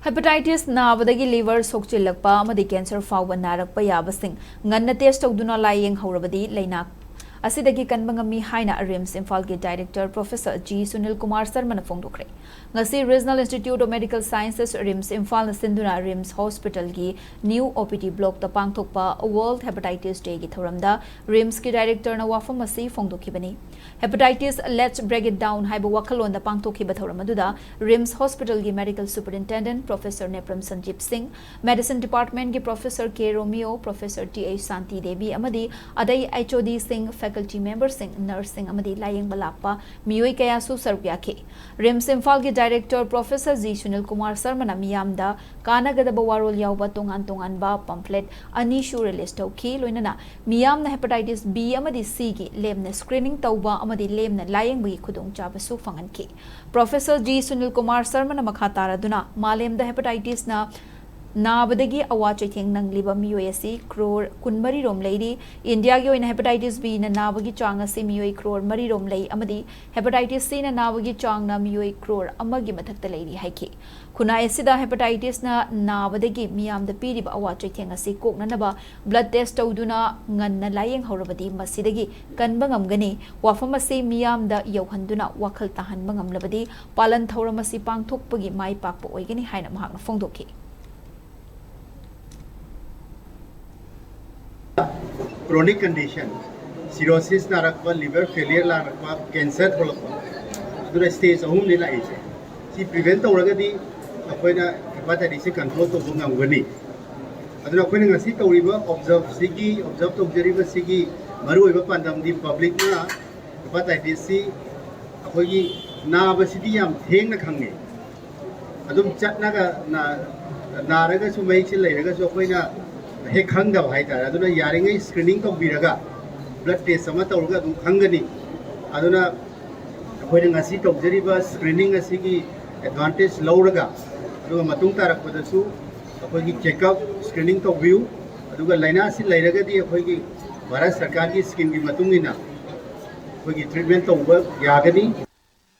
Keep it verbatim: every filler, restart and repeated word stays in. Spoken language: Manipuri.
Hepatitis ꯅꯥꯕꯗꯒꯤ liver ꯁꯣꯛꯆꯤꯜꯂꯛꯄ ꯑꯃꯗꯤ cancer ꯐꯥꯎꯕ ꯅꯥꯔꯛꯄ ꯌꯥꯕꯁꯤꯡ ꯉꯟꯅ test ꯇꯧꯗꯨꯅ ꯂꯥꯌꯦꯡꯍꯧꯔꯕꯗꯤ ꯂꯩꯅꯥ ꯑꯁꯤꯗꯒꯤ ꯀꯟꯕ ꯉꯝꯃꯤ ꯍꯥꯏꯅ RIMS ꯏꯝꯐꯥꯜꯒꯤ director Professor G Sunil Kumar ꯁꯔꯃꯅ ꯐꯣꯡꯗꯣꯛꯈ꯭ꯔꯦ꯫ ꯉꯁꯤ Regional Institute of Medical Sciences, RIMS ꯏꯝꯐꯥꯜꯅ ꯁꯤꯟꯗꯨꯅ RIMS hospitalꯒꯤ new OPD blockꯇ ꯄꯥꯡꯊꯣꯛꯄ World Hepatitis Dayꯒꯤ ꯊꯧꯔꯝꯗ RIMSꯀꯤ directorꯅ ꯋꯥꯐꯝ ꯑꯁꯤ ꯐꯣꯡꯗꯣꯛꯈꯤꯕꯅꯤ꯫ Hepatitis, Let's Break It Down ꯍꯥꯏꯕ ꯋꯥꯈꯜꯂꯣꯟꯗ ꯄꯥꯡꯊꯣꯛꯈꯤꯕ ꯊꯧꯔꯝ ꯑꯗꯨꯗ RIMS hospitalꯒꯤ medical superintendent Professor Nepram ꯁꯟꯖꯤꯞ ꯁꯤꯡ, medicine departmentꯀꯤ Professor K ꯔꯣꯃꯤꯌꯣ, Professor Th ꯁꯥꯟꯇꯤ ꯗꯦꯕꯤ ꯑꯃꯗꯤ ꯑꯇꯩ HODꯁꯤꯡ, faculty memberꯁꯤꯡ, nurseꯁꯤꯡ ꯑꯃꯗꯤ ꯂꯥꯌꯦꯡꯕ ꯂꯥꯛꯄ ꯃꯤꯑꯣꯏ ꯀꯌꯥꯁꯨ ꯁꯔꯨꯛ ꯌꯥꯈꯤ꯫ RIMS ꯏꯝꯐꯥꯜꯒꯤ director Professor G Sunil Kumar ꯁꯔꯃꯅ ꯃꯤꯌꯥꯝꯗ ꯀꯥꯟꯅꯒꯗꯕ ꯋꯥꯔꯣꯜ ꯌꯥꯎꯕ ꯇꯣꯉꯥꯟ ꯇꯣꯉꯥꯟꯕ pamphlet ꯑꯅꯤꯁꯨ release ꯇꯧꯈꯤ꯫ ꯂꯣꯏꯅꯅ ꯃꯤꯌꯥꯝꯅ Hepatitis B ꯑꯃꯗꯤ Cꯒꯤ ꯂꯦꯝꯅ screening ꯇꯧꯕ ꯑꯃꯗꯤ ꯂꯦꯝꯅ ꯂꯥꯌꯦꯡꯕꯒꯤ ꯈꯨꯗꯣꯡꯆꯥꯕꯁꯨ ꯐꯪꯍꯟꯈꯤ꯫ Professor G ꯁꯨꯅꯤꯜ ꯀꯨꯃꯥꯔ ꯁꯔꯃꯅ ꯃꯈꯥ ꯇꯥꯔꯗꯨꯅ ꯃꯥꯂꯦꯝꯗ hepatitisꯅ ꯅꯥꯕꯗꯒꯤ ꯑꯋꯥ ꯆꯩꯊꯦꯡ ꯅꯪꯂꯤꯕ ꯃꯤꯑꯣꯏ ꯑꯁꯤ crore ꯀꯨꯟꯃꯔꯤ ꯔꯣꯝ ꯂꯩꯔꯤ꯫ ꯏꯟꯗꯤꯌꯥꯒꯤ ꯑꯣꯏꯅ Hepatitis Bꯅ ꯅꯥꯕꯒꯤ ꯆꯥꯡ ꯑꯁꯤ ꯃꯤꯑꯣꯏ crore ꯃꯔꯤ ꯔꯣꯝ ꯂꯩ ꯑꯃꯗꯤ Hepatitis Cꯅ ꯅꯥꯕꯒꯤ ꯆꯥꯡꯅ ꯃꯤꯑꯣꯏ crore ꯑꯃꯒꯤ ꯃꯊꯛꯇ ꯂꯩꯔꯤ ꯍꯥꯏꯈꯤ꯫ ꯈꯨꯟꯅꯥꯏ ꯑꯁꯤꯗ hepatitisꯅ ꯅꯥꯕꯗꯒꯤ ꯃꯤꯌꯥꯝꯗ ꯄꯤꯔꯤꯕ ꯑꯋꯥ ꯆꯩꯊꯦꯡ ꯑꯁꯤ ꯀꯣꯛꯅꯅꯕ blood test ꯇꯧꯗꯨꯅ ꯉꯟꯅ ꯂꯥꯌꯦꯡꯍꯧꯔꯕꯗꯤ ꯃꯁꯤꯗꯒꯤ ꯀꯟꯕ ꯉꯝꯒꯅꯤ꯫ ꯋꯥꯐꯝ ꯑꯁꯤ ꯃꯤꯌꯥꯝꯗ ꯌꯧꯍꯟꯗꯨꯅ ꯋꯥꯈꯜ ꯇꯥꯍꯟꯕ ꯉꯝꯂꯕꯗꯤ ꯄꯥꯂꯟ ꯊꯧꯔꯝ ꯑꯁꯤ ꯄꯥꯡꯊꯣꯛꯄꯒꯤ ꯃꯥꯏ ꯄꯥꯛꯄ ꯑꯣꯏꯒꯅꯤ ꯍꯥꯏꯅ ꯃꯍꯥꯛꯅ ꯐꯣꯡꯗꯣꯛꯈꯤ꯫ Chronic condition, cirrhosis ꯅꯥꯔꯛꯄ, liver failure ꯅꯥꯔꯛꯄ, cancer ꯊꯣꯛꯂꯛꯄ, ꯑꯗꯨꯅ stage ꯑꯍꯨꯝꯅꯤ ꯂꯥꯛꯏꯁꯦ꯫ ꯁꯤ prevent ꯇꯧꯔꯒꯗꯤ ꯑꯩꯈꯣꯏꯅ hepatitis ꯁꯤ control ꯇꯧꯕ ꯉꯝꯒꯅꯤ꯫ ꯑꯗꯨꯅ ꯑꯩꯈꯣꯏꯅ ꯉꯁꯤ ꯇꯧꯔꯤꯕ observe ꯁꯤꯒꯤ observe ꯇꯧꯖꯔꯤꯕꯁꯤꯒꯤ ꯃꯔꯨꯑꯣꯏꯕ ꯄꯥꯟꯗꯝꯗꯤ publicꯅ hepatitis ꯁꯤ ꯑꯩꯈꯣꯏꯒꯤ ꯅꯥꯕꯁꯤꯗꯤ ꯌꯥꯝ ꯊꯦꯡꯅ ꯈꯪꯉꯦ꯫ ꯑꯗꯨꯝ ꯆꯠꯂꯒ ꯅꯥꯔꯒꯁꯨ ꯃꯍꯤꯛꯁꯦ ꯂꯩꯔꯒꯁꯨ ꯑꯩꯈꯣꯏꯅ ꯍꯦꯛ ꯈꯪꯗꯕ ꯍꯥꯏꯇꯥꯔꯦ꯫ ꯑꯗꯨꯅ ꯌꯥꯔꯤꯉꯩ screening ꯇꯧꯕꯤꯔꯒ blood test ꯑꯃ ꯇꯧꯔꯒ ꯑꯗꯨꯝ ꯈꯪꯒꯅꯤ꯫ ꯑꯗꯨꯅ ꯑꯩꯈꯣꯏꯅ ꯉꯁꯤ ꯇꯧꯖꯔꯤꯕ screening ꯑꯁꯤꯒꯤ advantage ꯂꯧꯔꯒ ꯑꯗꯨꯒ ꯃꯇꯨꯡ ꯇꯥꯔꯛꯄꯗꯁꯨ ꯑꯩꯈꯣꯏꯒꯤ check up screening ꯇꯧꯕꯤꯌꯨ꯫ ꯑꯗꯨꯒ ꯂꯥꯏꯅꯥꯁꯤ ꯂꯩꯔꯒꯗꯤ ꯑꯩꯈꯣꯏꯒꯤ ꯚꯥꯔꯠ ꯁꯔꯀꯥꯔꯒꯤ schemeꯒꯤ ꯃꯇꯨꯡ ꯏꯟꯅ ꯑꯩꯈꯣꯏꯒꯤ treatment ꯇꯧꯕ ꯌꯥꯒꯅꯤ꯫